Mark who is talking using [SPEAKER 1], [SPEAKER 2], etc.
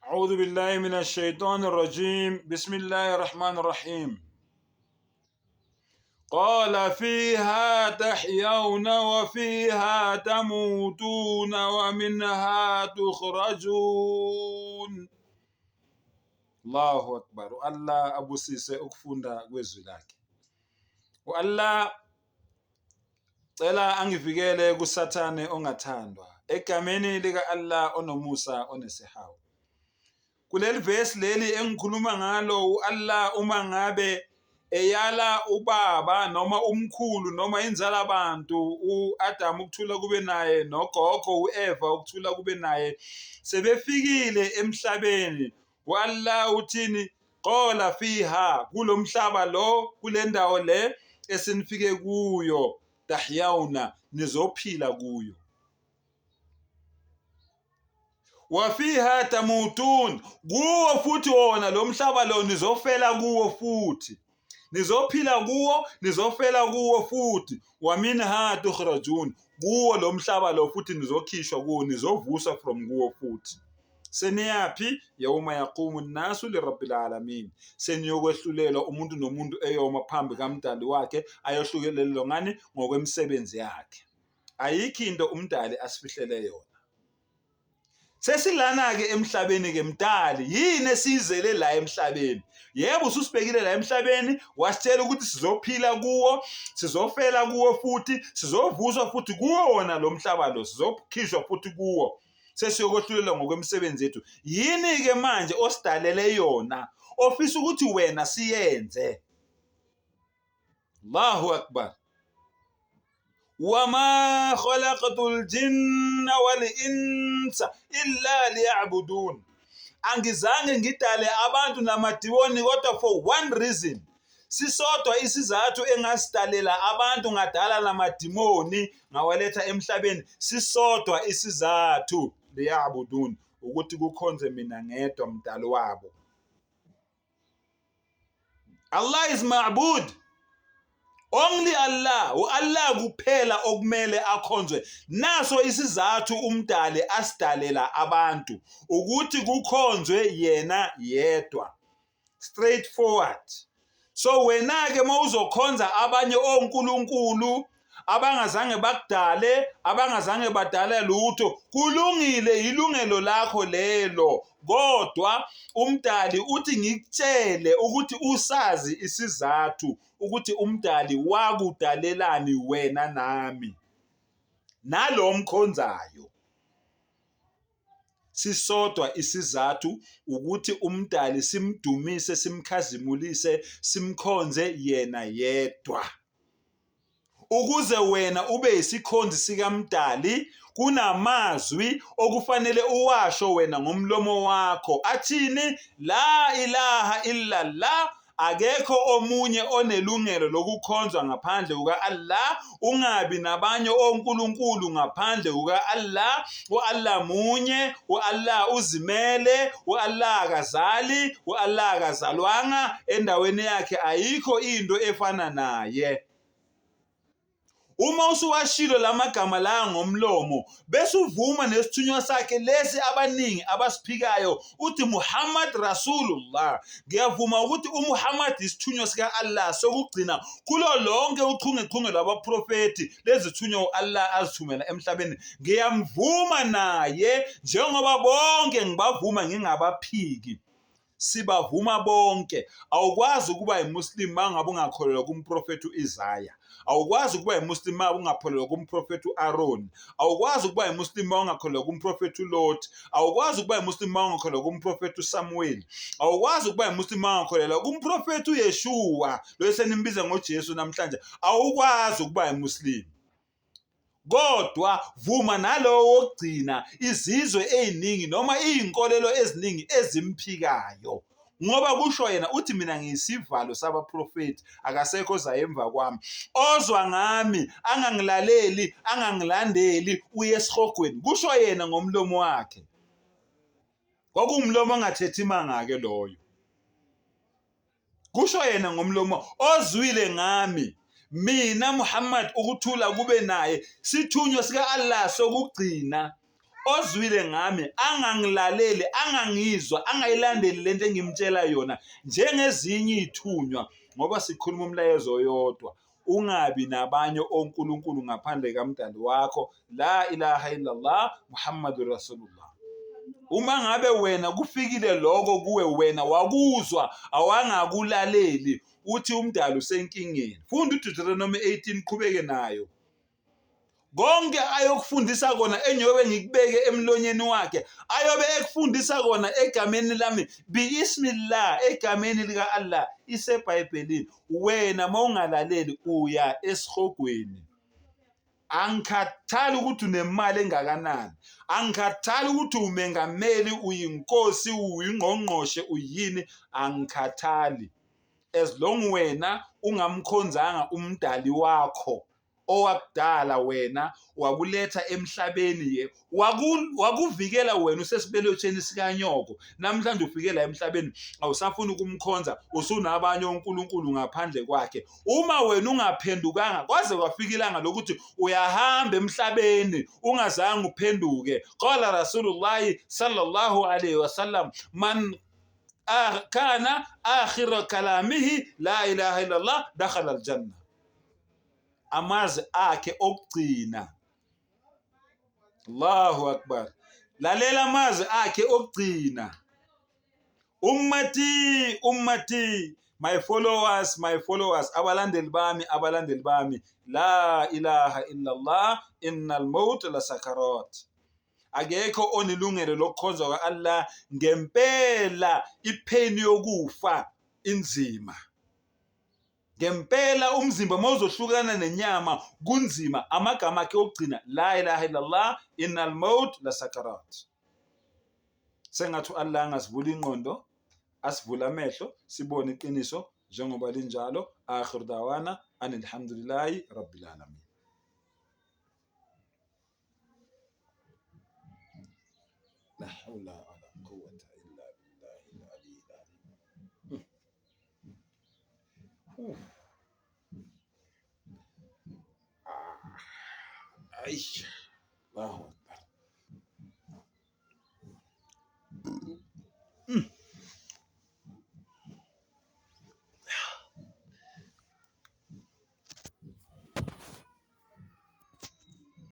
[SPEAKER 1] أعوذ بالله من الشيطان الرجيم بسم الله الرحمن الرحيم قال فيها تحيون وفيها تموتون ومنها تخرجون Allahu Akbar Allah abusise ukufunda kwezwi lakhe uAllah cela angivikele kusathane ongathandwa egameni lika Allah onomusa onesihawu Kuleli vesi leli engikhuluma ngalo u-Allah uma ngabe eyala ubaba noma umkhulu noma inzala bantu u-Adam ukuthula kube naye nogogo u-Eva ukuthula kube naye sebefikile emhlabeni u-Allah uthini qola fiha kulomhlaba lo kule ndawo le esenifike kuyo tahyawuna nizophila kuyo wafiha tamutun kuwo futhi wona lo mhlaba lo nizofela kuwo futhi nizophila kuwo nizofela kuwo futhi waminha tukhrajun kuwo lo mhlaba lo futhi nizokhishwa kuwo nizovuswa from kuwo futhi seniyaphi yawuma yaqumu nnasu lirabbil alamin seniyokwehlulelwa umuntu nomuntu eyoma phambi kamdali wakhe ayohlukelelwa ngani ngokwemisebenzi yakhe Ayikho into umdali asifihlele yona. Sesilana-ke emhlabeni-ke mdali, yini esiyizele la emhlabeni? Yebo, ususibekile la emhlabeni, wasitshela ukuthi sizophila kuwo, sizofela kuwo futhi, sizovuswa futhi kuwo wona lo mhlaba lo, sizokhishwa futhi kuwo. Sesiyokohlulelwa ngokwemisebenzi yethu. Yini-ke manje osidalele yona, ofisa ukuthi wena siyenze? Allahu Akbar. Wama khalaqtul jinna wal insa illa liya'budun. Angizange ngidale abantu namadimoni kodwa for one reason. Sisodwa isizathu engasidalela abantu ngadala namadimoni ngawaletha emhlabeni sisodwa isizathu liya'budun ukuthi kukhonze mina ngedwa mdali wabo. Allah is ma'bud. Only Allah, uAllah kuphela okumele akhonzwe. Naso isizathu umdali asidalela abantu ukuthi kukhonzwe yena yedwa. Straight forward. So wena ke mawuzokhonza abanye onkulunkulu abangazange bakudale abangazange badale lutho kulungile ilungelo lakho lelo kodwa umdali uthi ngikutshele ukuthi usazi isizathu ukuthi umdali wakudalelani wena nami nalo mkhonzayo Sisodwa isizathu ukuthi uMdali simdumise, simkhazimulise, simkhonze yena yedwa. Ukuze wena ube yisikhonzi sikaMdali kunamazwi okufanele uwasho wena ngomlomo wakho athini la ilaha illa la Akekho omunye onelungelo lokukhonzwa ngaphandle kuka-Allah, ungabi nabanye onkulunkulu ngaphandle kuka-Allah. U-Allah munye, u-Allah uzimele, u-Allah akazali, u-Allah akazalwanga, endaweni yakhe ayikho into efana naye. Uma usuwashilo la magama la ngomlomo bese uvuma nesithunywa sakhe lesi abaningi abasiphikayo uthi Muhammad Rasulullah ngiyavuma ukuthi uMuhammad isithunywa sika-Allah sokugcina kulo lonke uchungechunge lwabaprofethi lezithunywa u-Allah azithumela emhlabeni ngiyamvuma naye njengoba bonke ngibavuma ngingabaphiki Sibavuma bonke. Awukwazi ukuba yiMuslim uma ngabe ungakholelwa kumprofethi u-Isaya. Awukwazi ukuba yiMuslim uma ungakholelwa kumprofethi u-Aroni. Awukwazi ukuba yiMuslim uma ungakholelwa kumprofethi uLot. Awukwazi ukuba yiMuslim uma ungakholelwa kumprofethi uSamuweli. Awukwazi ukuba yiMuslim uma ungakholelwa kumprofethi uYeshua, lo esenimbiza ngoJesu namhlanje. Awukwazi ukuba yiMuslim. Kodwa vuma nalowo wokugcina izizwe eziningi noma izinkolelo eziningi ezimphikayo. Ngoba kusho yena uthi mina ngiyisivalo sabaprofethi akasekho ozayo emva kwami. Ozwa ngami angangilaleli angangilandeli uye esihogweni kusho yena ngomlomo wakhe. Kwakuwumlomo ongathethi manga-ke loyo. Kusho yena ngomlomo ozwile ngami mina Muhammad ukuthula kube naye sithunywa sika Allah sokugcina Ozwile ngami angangilaleli, angangizwa, angayilandeli lento engimtshela yona njengezinye iy'thunywa ngoba sikhuluma umlayezo oyodwa. Ungabi nabanye onkulunkulu ngaphandle kamdali wakho. La ilaha illallah Muhammadur Rasulullah. Uma ngabe wena kufikile lokho kuwe wena wakuzwa awangakulaleli uthi umdali usenkingeni. Funda uDeuteronomy 18 qhubeke nayo. Konke ayokufundisa kona engiyobe ngikubeke emlonyeni wakhe ayobe ekufundisa kona egameni lami biismillah egameni lika-Allah isebhayibhelini wena mawungalaleli uya esihogweni angikhathali ukuthi unemali engakanani angikhathali ukuthi umengameli uyinkosi uyingqongqoshe uyini angikhathali as long wena ungamkhonzanga umdali wakho owakudala wena wakuletha emhlabeni ye wakuvikela wena usesibelethweni sikanyoko namhlanje ufike la emhlabeni awusafuni ukumkhonza usunabanye onkulunkulu ngaphandle kwakhe uma wena ungaphendukanga kwaze kwafika ilanga lokuthi uyahamba emhlabeni ungazange uphenduke qala rasulullahi sallallahu alayhi wasallam man kana akhira kalamihi la ilaha illallah dakhala aljanna amazwi akhe okugcina Allahu akbar lalela amazwi akhe okugcina ummati ummati my followers my followers abalandeli bami abalandeli bami la ilaha illa Allah innal maut la sakarat akekho onelungelo lokukhonzwa kwa-Allah ngempela ipheni yokufa inzima Ngempela umzimba uma uzohlukana nenyama kunzima. Amagama akhe okugcina la ilaha illallah innal maut la sakarat. Sengathi u-Allah angasivula ingqondo, asivule amehlo, sibone iqiniso njengoba linjalo. Akhir dawana anilhamdulillahi rabbil alamin. La hawla wala quwwata illa billahi al-aliyyil azim. Ay, Allahu Akbar.